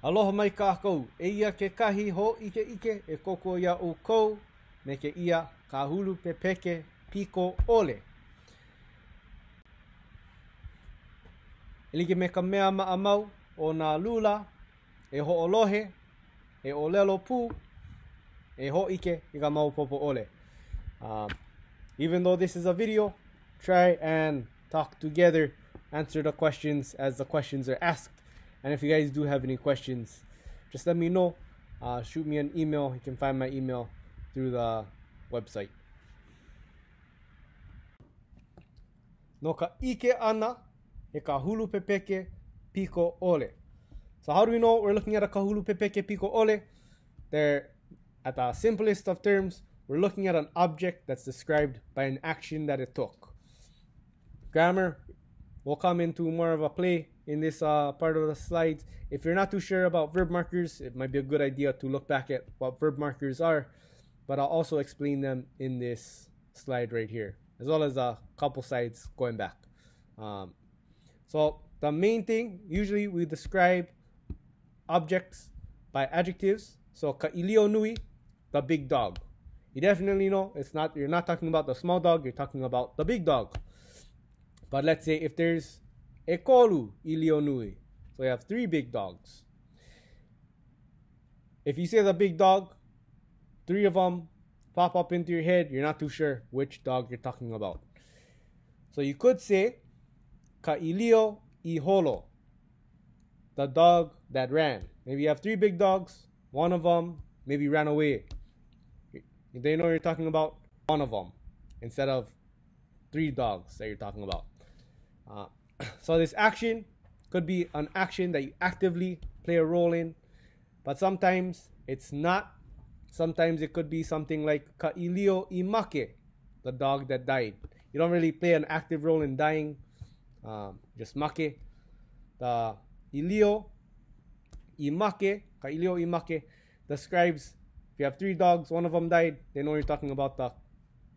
Aloha mai kākou. Eia kekahi hōʻikeʻike e kōkua iā ʻoukou me kēia kāhulu pepeke piko ʻole. E like me ka mea maʻamau o nā lula, e hoʻolohe, e ʻōlelo pū, e hōʻike i ka maopopo ʻole. Um, even though this is a video, try and talk together, answer the questions as the questions are asked. And if you guys do have any questions, just let me know. Uh, shoot me an email. You can find my email through the website. No ka ʻike ʻana he kāhulu pepeke piko ʻole. So how do we know we're looking at a kahulu pepeke piko ʻole? There, at the simplest of terms, we're looking at an object that's described by an action that it took. Grammar will come into more of a play in this uh, part of the slides. If you're not too sure about verb markers, it might be a good idea to look back at what verb markers are, but I'll also explain them in this slide right here, as well as a couple slides going back. Um, so the main thing, usually we describe objects by adjectives. So ka'ilio nui, the big dog. You definitely know it's not you're not talking about the small dog, you're talking about the big dog. But let's say if there's ekolu ilio nui, so you have three big dogs. If you say the big dog, three of them pop up into your head, you're not too sure which dog you're talking about. So you could say ka'ilio iholo, the dog that ran. Maybe you have three big dogs, one of them maybe ran away. They know you're talking about one of them instead of three dogs that you're talking about. Uh, so this action could be an action that you actively play a role in, but sometimes it's not. Sometimes it could be something like ka'ilio imake, the dog that died. You don't really play an active role in dying, um, just make. The ilio imake, ka'ilio imake, describes if you have three dogs, one of them died, they know you're talking about the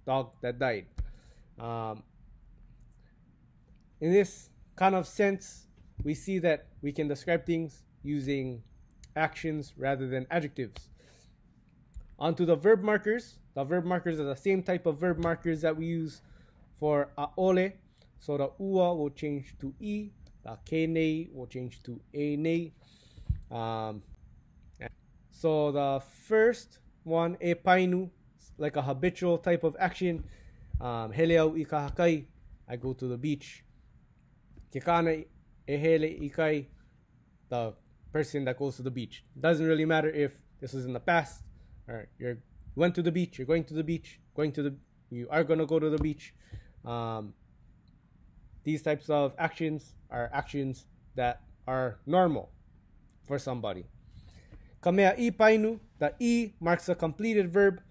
dog that died. Um, in this kind of sense, we see that we can describe things using actions rather than adjectives. Onto the verb markers. The verb markers are the same type of verb markers that we use for aole. So the ua will change to e, the kene will change to ene. Um, so the first one, e painu, like a habitual type of action. Um, hele au i kahakai, I go to the beach. Ke kana e hele i kai, the person that goes to the beach. Doesn't really matter if this was in the past or you went to the beach, you're going to the beach, going to the you are going to go to the beach. Um, these types of actions are actions that are normal for somebody. Kamea i painu, the e marks a completed verb.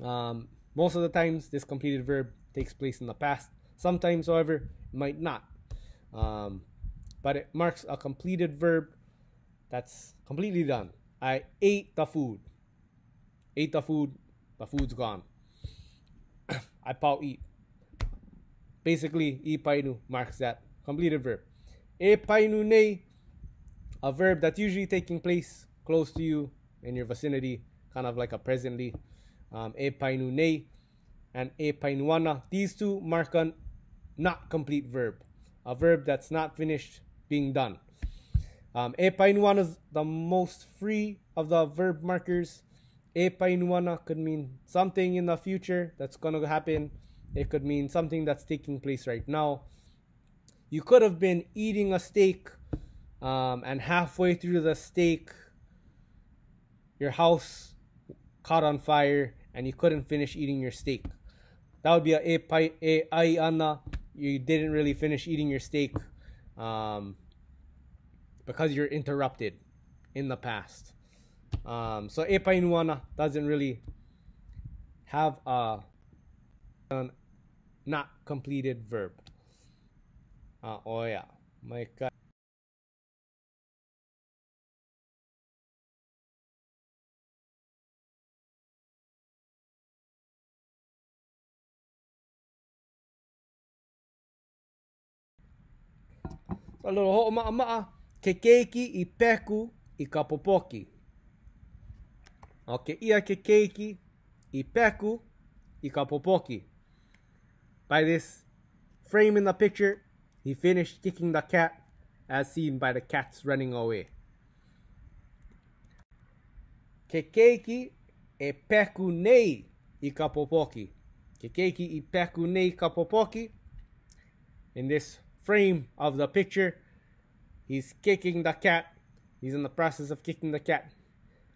Um, most of the times, this completed verb takes place in the past. Sometimes, however, it might not. Um, but it marks a completed verb that's completely done. I ate the food. Ate the food. The food's gone. I pau eat. Basically, i painu marks that completed verb. E painu nei, a verb that's usually taking place close to you in your vicinity, kind of like a presently. Um, e painu nei and e painuana. These two mark a not complete verb, a verb that's not finished being done. Um, e painuana is the most free of the verb markers. E painuana could mean something in the future that's going to happen. It could mean something that's taking place right now. You could have been eating a steak, um, and halfway through the steak, your house caught on fire and you couldn't finish eating your steak. That would be a e pai e ai ana. You didn't really finish eating your steak um, because you're interrupted in the past. Um, so e painuana doesn't really have a, a not completed verb. Uh, oh yeah, my God. So a little ho'oma'ama'a, ke keiki i peku i ka popoki. ʻO kēia ke keiki i peku i ka popoki. By this frame in the picture, he finished kicking the cat as seen by the cats running away. Ke keiki e peku nei i ka popoki. Ke keiki i peku nei i ka popoki. In this frame of the picture, he's kicking the cat. He's in the process of kicking the cat.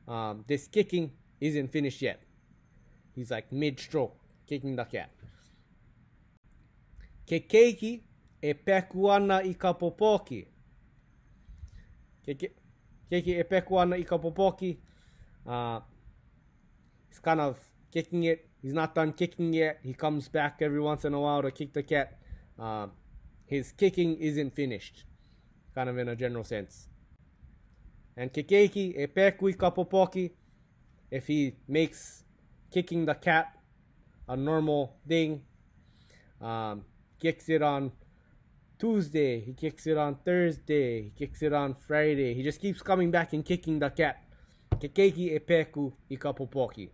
Um, this kicking isn't finished yet. He's like mid-stroke kicking the cat. Ke keiki e peku ana i ka popoki. Ke, ke, keiki e peku ana i ka popoki. Uh, he's kind of kicking it. He's not done kicking yet. He comes back every once in a while to kick the cat. Uh, his kicking isn't finished, kind of in a general sense. And ke keiki e peku i ka popoki, if he makes kicking the cat a normal thing, um, kicks it on Tuesday, he kicks it on Thursday, he kicks it on Friday. He just keeps coming back and kicking the cat. Ke keiki e peku i ka popoki.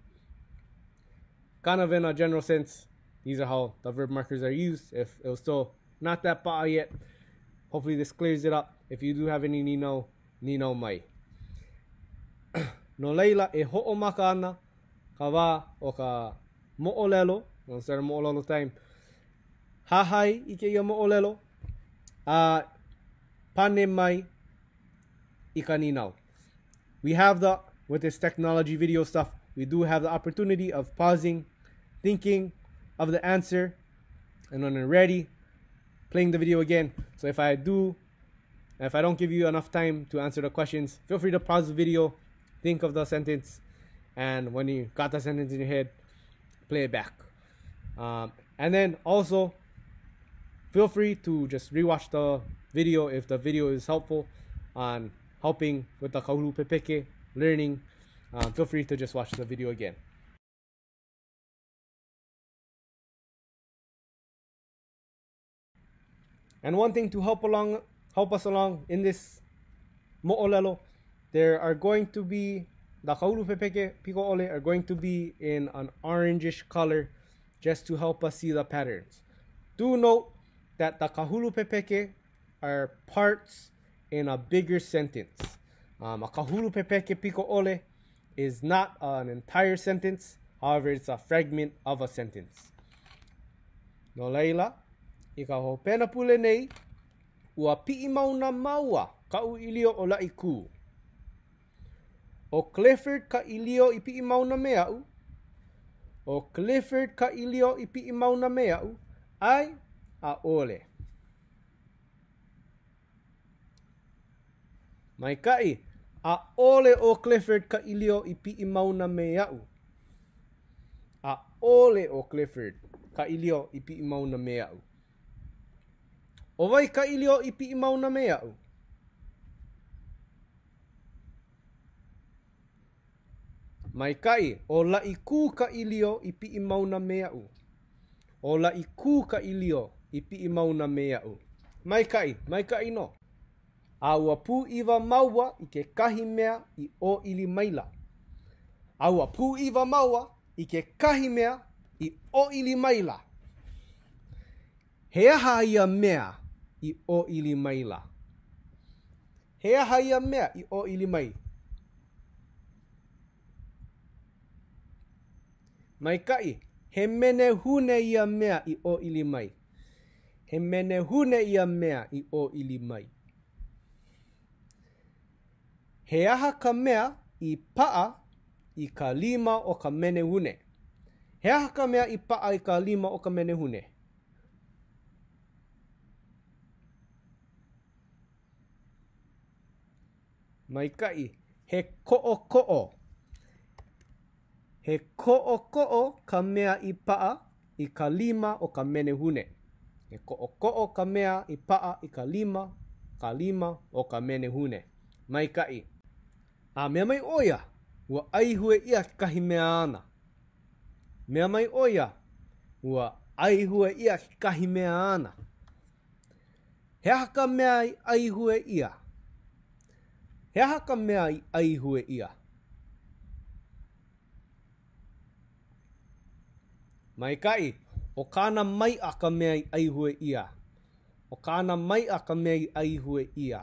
Kind of in a general sense, these are how the verb markers are used. If it was still not that pa'a yet, hopefully this clears it up. If you do have any nīnau, nīnau mai. No laila, e hoʻomaka ana ka wā o ka moʻolelo, we'll start a moʻolelo time. Hahai i kēia moʻolelo, a pane mai i ka nīnau. We have the, with this technology video stuff, we do have the opportunity of pausing, thinking of the answer, and when we're ready, playing the video again. So if I do, if I don't give you enough time to answer the questions, feel free to pause the video, think of the sentence, and when you got the sentence in your head, play it back. Um, and then also, feel free to just rewatch the video if the video is helpful on helping with the Kahulu Pepeke learning. Um, feel free to just watch the video again. And one thing to help along, help us along in this mo'olelo, there are going to be the Kahulu Pepeke Piko'ole are going to be in an orangish color just to help us see the patterns. Do note that the Kahulu Pepeke are parts in a bigger sentence. Um, a Kahulu Pepeke Piko'ole is not an entire sentence, however, it's a fragment of a sentence. No laila, i ka hopena pule nei, ua piʻi mauna māua, kaʻu ʻīlio ʻo Laʻikū. ʻO Clifford ka ʻīlio i piʻi mauna me aʻu. ʻO Clifford ka ʻīlio i piʻi mauna me aʻu, ʻae, ʻaʻole. Maikaʻi, ʻaʻole ʻo Clifford ka ʻīlio i piʻi mauna me aʻu. ʻAʻole ʻo Clifford ka ʻīlio i piʻi mauna me aʻu. ʻO wai ka ʻīlio i piʻi mauna me aʻu? Maikaʻi, ʻo Laʻikū ka ʻīlio i piʻi mauna me aʻu. ʻO Laʻikū ka ʻīlio i piʻi mauna me aʻu. Maikaʻi, maikaʻi nō. A ua pūʻiwa māua i kekahi mea i ʻōʻili maila. A ua pūʻiwa māua i kekahi mea i ʻōʻili maila. He aha ia mea i ʻōʻili maila? He aha ia mea i ʻōʻili mai? Maikaʻi, he menehune ia mea i ʻōʻili mai. He menehune ia mea i ʻōʻili mai. He aha ka mea i paʻa i ka lima o ka menehune? He aha ka mea i paʻa i ka lima o ka menehune? Maikaʻi. He koʻokoʻo. He koʻokoʻo ka mea i paʻa i ka lima o ka menehune. He koʻokoʻo ka mea i paʻa i ka lima, ka lima o ka menehune. Maikaʻi. A mea mai ʻo ia, ua ʻaihue ʻia kekahi mea āna. Mea mai ʻo ia, ua ʻaihue ʻia kekahi mea āna. He aha ka mea i ʻaihue ʻia? He aha ka mea i ʻaihue ʻia? Maikaʻi, ʻo kāna maiʻa ka mea i ʻaihue ʻia. ʻO kāna maiʻa ka mea i ʻaihue ʻia.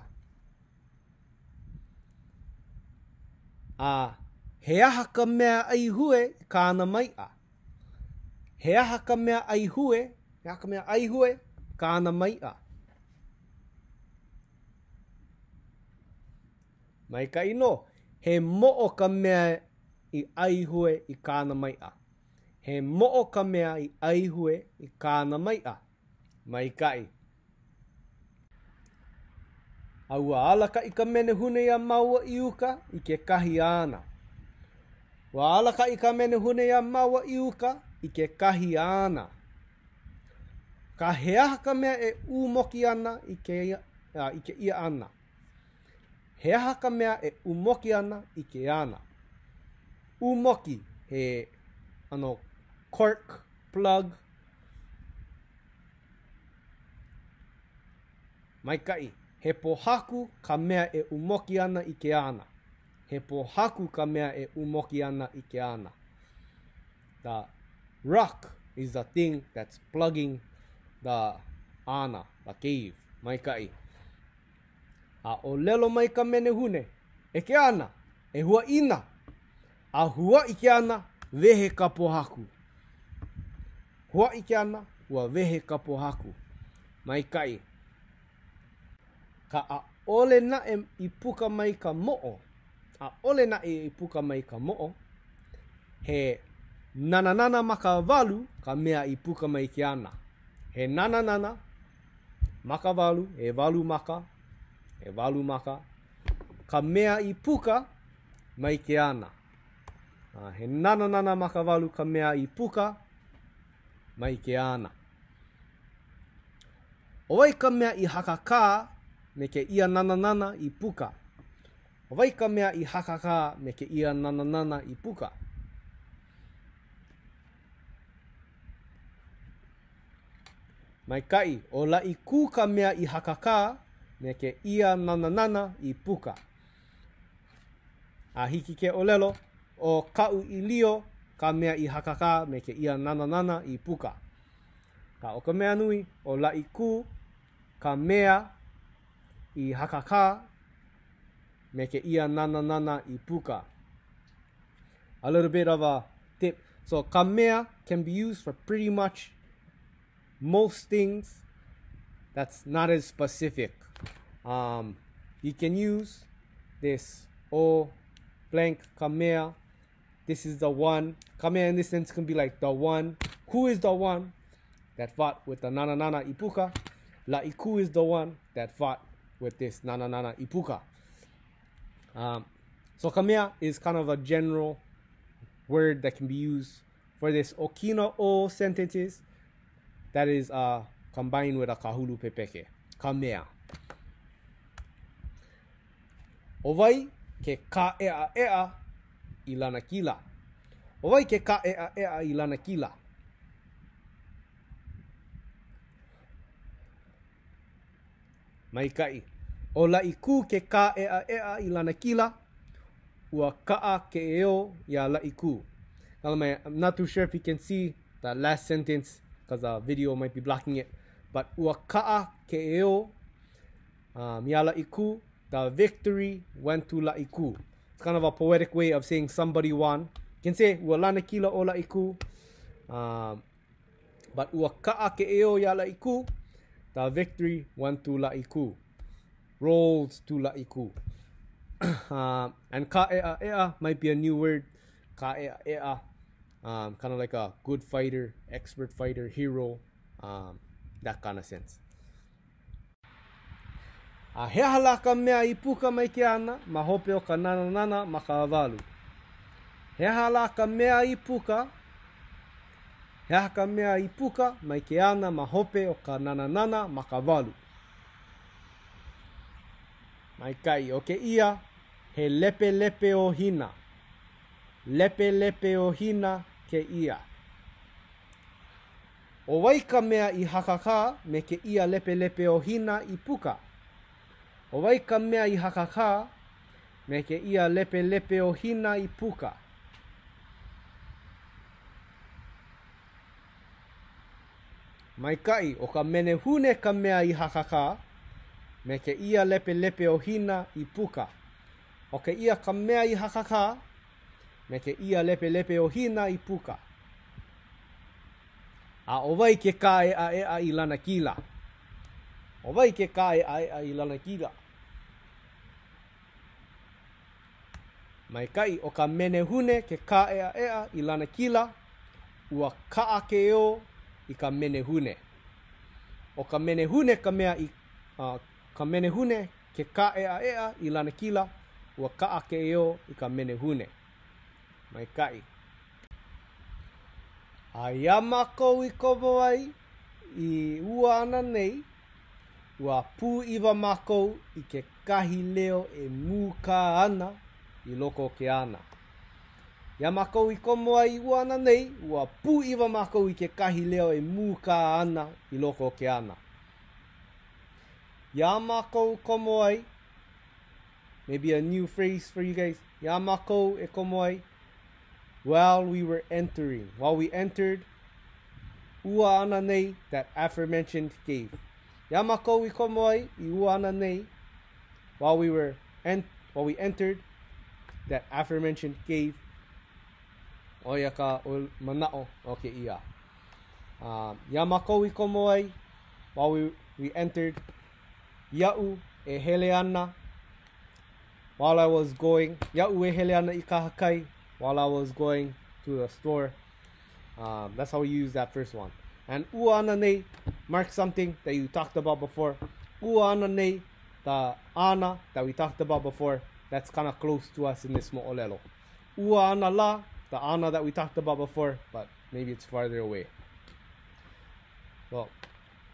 A he aha ka mea ʻaihue i kāna maiʻa? He aha ka mea ʻaihue, he aha ka mea ʻaihue i kāna maiʻa? Maikaʻi nō. He moʻo ka mea i ʻaihue i kāna maiʻa. He moʻo ka mea i ʻaihue i kāna maiʻa. Maikaʻi. A ua alakaʻi ka menehune iā māua i uka i kekahi ana. Ua alakaʻi ka menehune iā māua i uka i kekahi ana. Ka he aha ka mea e ʻumoki ana i kēia, i kēia ana? He aha ka mea e ʻumoki ana i ke ana? ʻUmoki, he ʻano cork plug. Maikaʻi, he pōhaku ka mea e ʻumoki ana i ke ana. He pōhaku ka mea e ʻumoki ana i ke ana. The rock is the thing that's plugging the ana, the cave. Maikaʻi. A ʻōlelo mai ka menehune, E ke ana, e huaʻina! A huaʻi ke ana, wehe ka pōhaku. Huaʻi ke ana, ua wehe ka pōhaku. Maikaʻi. Ka ʻaʻole naʻe i puka mai ka moʻo, ʻaʻole naʻe i puka mai ka moʻo, he nananana makawalu ka mea i puka mai ke ana. He nananana makawalu, ʻewalu maka, ʻewalu maka, ka mea i puka mai ke ana. A he nananana makawalu ka mea i puka mai ke ana. ʻO wai ka mea i hakakā me kēia nananana i puka? ʻO wai ka mea i hakakā me kēia nananana i puka? Maikaʻi, ʻo Laʻikū ka mea i hakakā me kēia nananana i puka. A hiki ke ʻōlelo, ʻo kaʻu ʻīlio ka mea i hakakā me kēia nananana i puka. A ʻo ka mea nui, ʻo Laʻikū ka mea i hakakā me kēia nananana i puka. A little bit of a tip. So ka mea can be used for pretty much most things that's not as specific. Um, you can use this o blank ka mea. This is the one. Ka mea in this sense can be like the one. Who is the one that fought with the nananana ipuka? La'iku is the one that fought with this nananana ipuka. Um, so ka mea is kind of a general word that can be used for this okina o sentences that is uh, combined with a kahulu pepeke. Ka mea. ʻO wai ke kāʻeʻaʻeʻa i lanakila? ʻO wai ke kāʻeʻaʻeʻa i lanakila? Maikaʻi. ʻO Laʻikū ke kāʻeʻaʻeʻa i lanakila, ua kaʻa ke eo iā Laʻikū. I'm not too sure if you can see the last sentence because the video might be blocking it. But ua kaʻa ke eo um, iā Laʻikū, the victory went to Laʻikū. It's kind of a poetic way of saying somebody won. You can say ua lanakila ʻo Laʻikū. Um, But ua kaʻa ke eo iā Laʻikū, the victory went to Laʻikū. Rolled to Laʻikū. Uh, and kāʻeʻaʻeʻa might be a new word. Kāʻeʻaʻeʻa, um, kind of like a good fighter, expert fighter, hero, um, that kind of sense. A he aha lā ka mea i puka mai ke ana ma hope o ka nananana makawalu? He aha lā ka mea i puka? He aha ka mea i puka mai ke ana ma hope o ka nananana makawalu? Maikaʻi, ʻo kēia, he lepelepe o Hina. Lepelepe o Hina kēia. ʻO wai ka mea i hakakā me kēia lepelepe o Hina i puka? ʻO wai ka mea i hakakā Me kēia lepelepe o Hina i puka. Maikaʻi, ʻo ka menehune ka mea i hakakā, me kēia lepelepe o Hina i puka. ʻO kēia ka mea i hakakā, me kēia lepelepe o Hina i puka. A ʻo wai ke kāʻeʻaʻeʻa i lanakila? ʻO wai ke kāʻeʻaʻeʻa i lanakila? Maikaʻi, ʻo ka menehune ke kāʻeʻaʻeʻa i lanakila, ua kaʻa ke eo i ka menehune. ʻO ka menehune ka mea i, uh, ka menehune ke kāʻeʻaʻeʻa i lanakila, ua kaʻa ke eo i ka menehune. Maikaʻi. A iā mākou i komo ai i ua ana nei, ua pūʻiwa mākou i kekahi leo e mūkā ana i loko o ke ana. Iā mākou i komo ai i ua ana nei, ua pūʻiwa mākou i kekahi leo e mūkā ana i loko o ke ana. Iā mākou komo ai, maybe a new phrase for you guys, iā mākou e komo ai, while we were entering, while we entered ua ana nei, that aforementioned cave. Iā mākou i komo ai i ua ana nei, while we were en while we entered that aforementioned cave, ʻo ia ka manaʻo o kēia. Iā mākou i komo ai, while we, we entered, iaʻu e hele ana, while I was going, iaʻu e hele ana i kahakai, while I was going to the store. Um, that's how we use that first one. And ua ana nei, mark something that you talked about before. Ua ana nei, the ana that we talked about before, that's kind of close to us in this mo'olelo. Ua ana la, the ana that we talked about before, but maybe it's farther away. Well,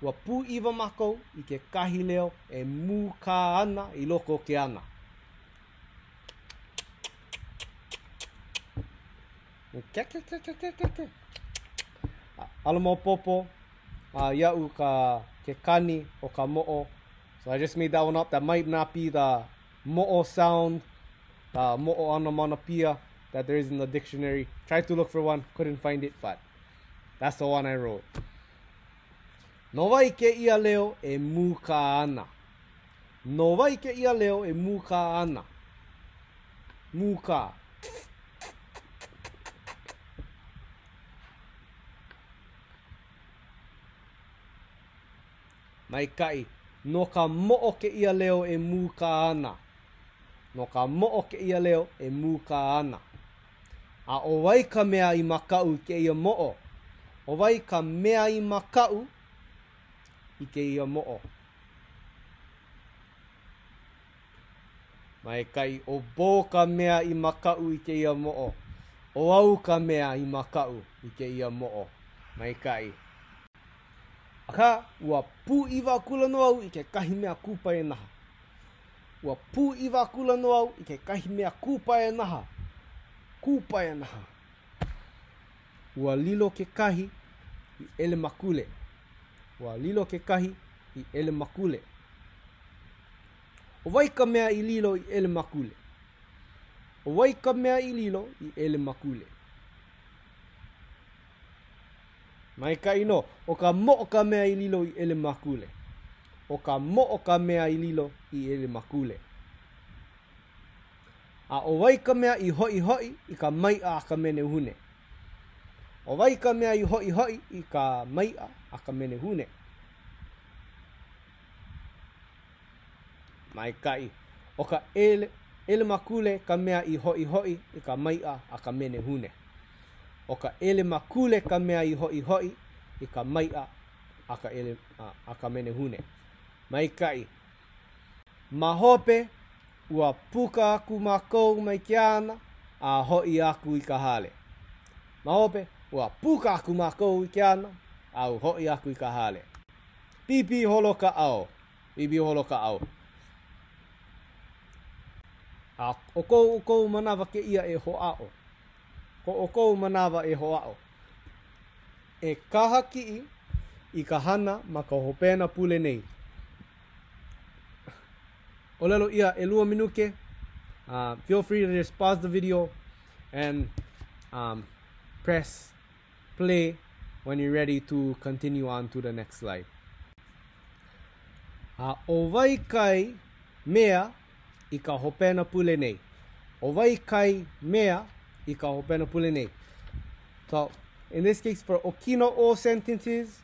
ua pūʻiwa mākou i kekahi leo e mūkā ana i loko o ke ana. Ke ke ke ke ke ke ke. ʻAʻole maopopo uh, iaʻu ka ke kani o ka moʻo. So I just made that one up. That might not be the moʻo sound, the moʻo onomatopoeia that there is in the dictionary. Tried to look for one, couldn't find it, but that's the one I wrote. No wai kēia leo e mūkā ana? No wai kēia leo e mūkā ana? Mūkā. Maikaʻi. No ka moʻo kēia leo e mūkā ana. No ka moʻo kēia leo e mūkā ana. A ʻo wai ka mea i makaʻu i kēia moʻo? ʻO wai ka mea i makaʻu i kēia moʻo? Maikaʻi, ʻo Bo ka mea i makaʻu i kēia moʻo. ʻO au ka mea i makaʻu i kēia moʻo. Maikaʻi. Akā, ua pūʻiwa akula nō au i kekahi mea kūpaianaha. Ua pūʻiwa akula nō au i kekahi mea kūpaianaha. Kūpaianaha. Ua lilo kekahi i ʻelemakule. Ua lilo kekahi i ʻelemakule. ʻO wai ka mea i lilo i ʻelemakule? ʻO wai ka mea i lilo i ʻelemakule? Maikaʻi nō. ʻO ka moʻo ka mea i lilo i ʻelemakule. ʻO ka moʻo ka mea i lilo i ʻelemakule. A ʻo wai ka mea i hoʻihoʻi i ka maiʻa a ka menehune? ʻO wai ka mea i hoʻihoʻi i ka maiʻa a ka menehune? Maikaʻi. ʻO ka ʻele, ʻelemakule ka mea i hoʻihoʻi i ka maiʻa a ka menehune. ʻO ka ʻelemakule ka mea i hoʻihoʻi i ka maiʻa a ka ʻele, a, a ka menehune. Maikaʻi. Ma hope, ua puka aku mākou mai ke ana a hoʻi aku i ka hale. Ma hope, ua puka aku mākou i ke ana a ua hoʻi aku i ka hale. Pīpī holo ka ʻao. Pīpī holo ka ʻao. A ʻo ko ʻoukou manawa kēia e hoʻāʻo. Ko ʻoukou manawa e hoʻāʻo. E kahakiʻi i ka hana ma ka hopena pule nei. ʻŌlelo ʻia ʻelua minuke. Feel free to just pause the video and press play when you're ready to continue on to the next slide. A ʻo wai kai mea i ka hopena pule nei? ʻO wai kai mea i ka hopena pule nei? So, in this case, for ʻokina ʻo sentences,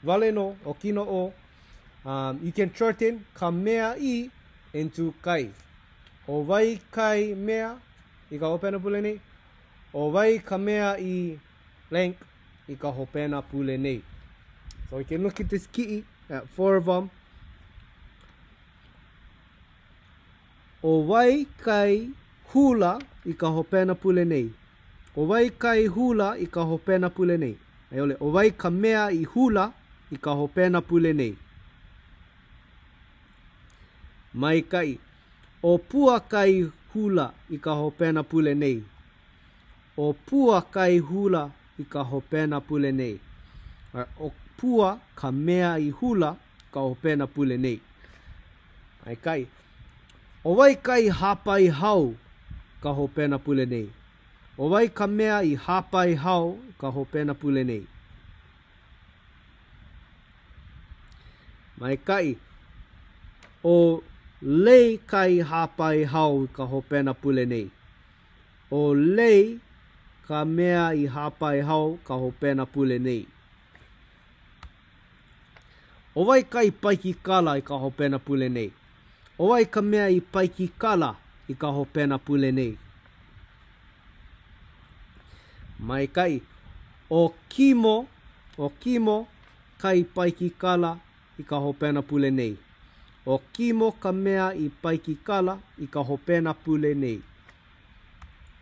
wale nō, ʻokina ʻo, you can shorten ka mea i into kai. ʻO wai kai mea i ka hopena pule nei? ʻO wai ka mea i blank i ka hopena pule nei? So we can look at this ki'i at four of them. ʻO wai kai hula i ka hopena pule nei? ʻO wai kai hula i ka hopena pule nei? A i ʻole, ʻo wai ka mea i hula i ka hopena pule nei? Maikaʻi. ʻO Pua kai hula i ka hopena pule nei. ʻO Pua kai hula i ka hopena pule nei. ʻO Pua ka mea i hula ka hopena pule nei. Maikaʻi. ʻO wai kai hāpai hau ka hopena pule nei? ʻO wai ka mea i hāpai hau ka hopena pule nei? Maikaʻi. ʻO Lei kai hāpai hau i ka hopena pule nei. ʻO Lei ka mea i hāpai hau ka hopena pule nei. ʻO wai kai paikikala i ka hopena pule nei? ʻO wai ka mea i paikikala i ka hopena pule nei? Maikaʻi. ʻO Kimo, ʻo Kimo kai paikikala i ka hopena pule nei. ʻO Kimo ka mea i paikikala i ka hopena pule nei.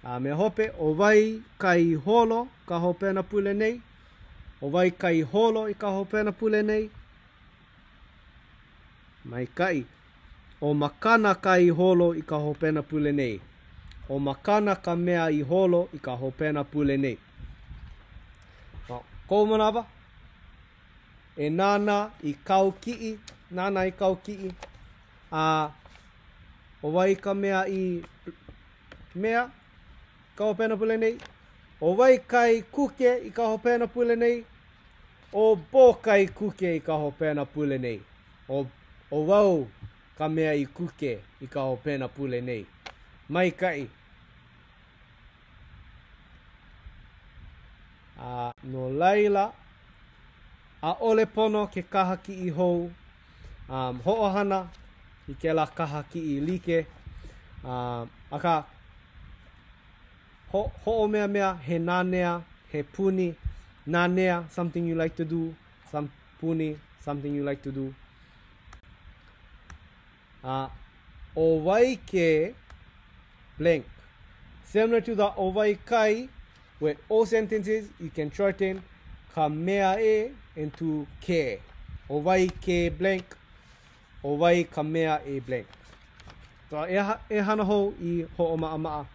A mea hope, ʻo wai kai holo ka hopena pule nei? ʻO wai kai holo i ka hopena pule nei? Maikaʻi. ʻO Makana kai holo i ka hopena pule nei. ʻO Makana ka mea i holo i ka hopena pule nei. No kou manawa, e nānā i kāu kiʻi, nānā i kāu kiʻi, a ʻo wai ka mea i mea ka hopena pule nei? ʻO wai kai kuke i ka hopena pule nei? ʻO Bo kai kuke i ka hopena pule nei. ʻO, ʻo wau ka mea i kuke i ka hopena pule nei. Maikaʻi. A no laila, ʻaʻole pono ke kaha kiʻi hou um, hoʻohana i kēlā kaha kiʻi like. Um, akā, ho hoʻomeamea he nanea, he puni, nanea, something you like to do, some puni, something you like to do. A ʻo wai ke blank. Similar to the ʻo wai kai, with ʻo sentences, you can shorten ka mea e into ke. ʻO wai ke blank, ʻo wai ka mea e blank. So e, e hana hou i hoʻomaʻamaʻa.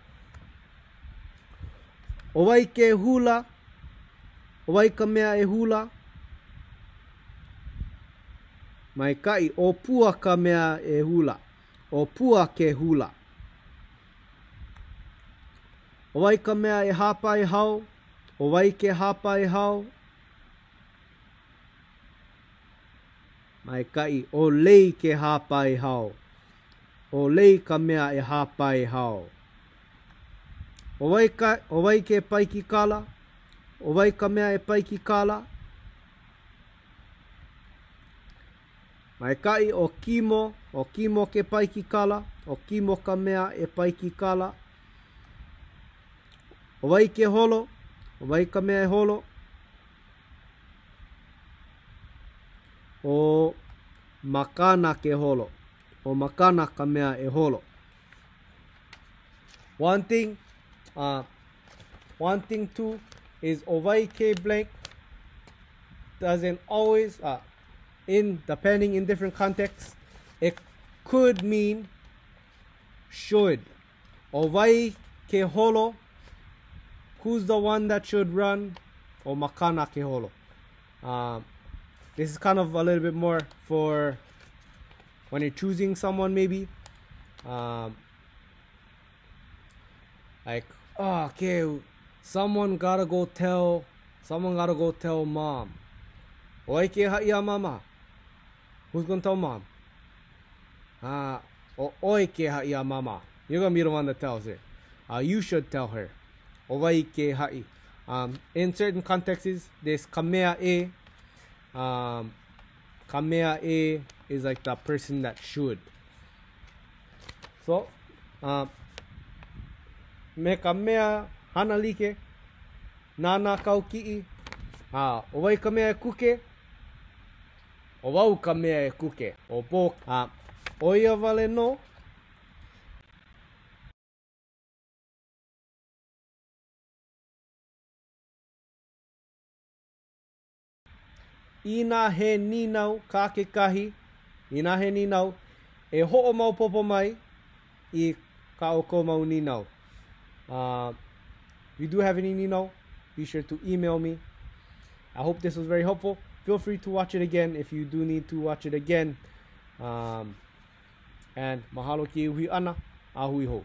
ʻO wai ke hula? ʻO wai ka mea e hula? Maikaʻi, ʻo Pua ka mea e hula. ʻO Pua ke hula. ʻO wai ka mea e hāpai hau? ʻO wai ke hāpai hau? Maikaʻi, ʻo Lei ke hāpai hau. ʻO Lei ka mea e hāpai hau. ʻO wai ka, ʻo wai ke paikikala? ʻO wai ka mea e paikikala? Maikaʻi, ʻo Kimo, ʻo Kimo ke paikikala, ʻo Kimo ka mea e paikikala. ʻO wai ke holo? ʻO wai ka mea e holo? ʻO Makana ke holo. ʻO Makana ka mea e holo. One thing, one thing too is ʻo wai ke blank doesn't always, in depending in different contexts, it could mean should. ʻO wai ke holo? Who's the one that should run? ʻO Makana ke holo. This is kind of a little bit more for when you're choosing someone maybe. Like, oh, okay, someone gotta go tell, someone gotta go tell mom. ʻO wai ke haʻi iā mama? Who's gonna tell mom? Uh, ʻo ʻoe ke haʻi iā mama. You're gonna be the one that tells her. Uh, you should tell her. ʻO wai ke haʻi. Um, in certain contexts, this ka mea e, um, ka mea e is like the person that should. So, uh, me ka mea hana like, nānā kāu kiʻi, a ʻo wai ka mea e kuke? ʻO wau ka mea e kuke, ʻo Bo. A ʻo ia wale nō. Inā he nīnau kā kekahi, inā he nīnau, e hoʻomaopopo mai i kā ʻoukou mau nīnau. Uh, if you do have any nīnau, be sure to email me. I hope this was very helpful. Feel free to watch it again if you do need to watch it again. Um, and mahalo ke uhi ʻana, a hui hou.